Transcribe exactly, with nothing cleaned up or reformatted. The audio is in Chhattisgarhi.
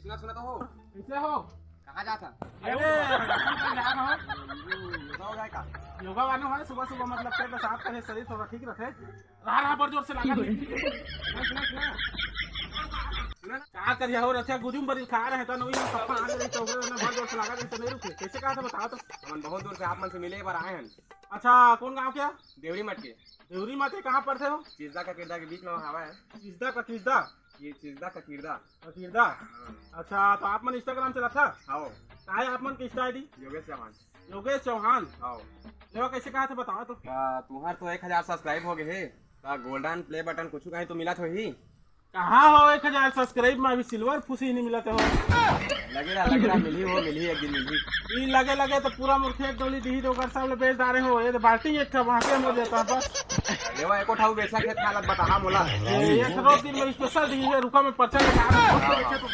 सुना, सुना तो हो। कैसे हो? कहाँ जाता? अरे, योगा हो। योगा हो जाए का? योगा वाले हो, सुबह सुबह मतलब पेट साफ करे, शरीर थोड़ा ठीक रखे। रहा, रहा, बड़ जोर से लगा। सुना, सुना, सुना। सुना ना? का करिया हो, रथिया गुजुम बरी खा रहे त नवी हम सफा आ रहे तो ओकरे ना बड़ जोर से लगा, तो नहीं रुके। कैसे कहा था बताओ तो? हमन बहुत दूर से आप मन से मिले बर आए हैं। अच्छा, कौन गांव के? देवरी मठ के। देवरी मठ के कहाँ पड़ते हो? चिजदा का किरदा के बीच में हवा है। चिजदा का किरदा? ये चिजदा का किरदा। का किरदा? हाँ। अच्छा, तो आप मन Instagram चलाथा? हाँ। का है आप मन के Insta ID? योगेश चौहान। योगेश चौहान। हाँ। लेवा कैसे कहा था बताओ तो? का तुहार तो एक हजार subscribe हो गए हे, का golden play button कुछ कहीं तो मिला तो ही? कहाँ हो एक हजार subscribe में अभी silver फूसी नहीं मिला तो हो? लगे रहा, लगे रहा, मिली हो, मिली एक दिन मिली। ई लगे लगे तो पूरा मोर खेत डोली दी तो ओकर सब ले बेच डारे हो। ये तो बाल्टी एक ठा वहाँ पे हम जाता बस। लेवा एको ठाऊ बेचा खेत हालत बताहा मोला। ये एक रोज दिन में special दी है, रुका मैं पर्चा लगा रहा हूँ।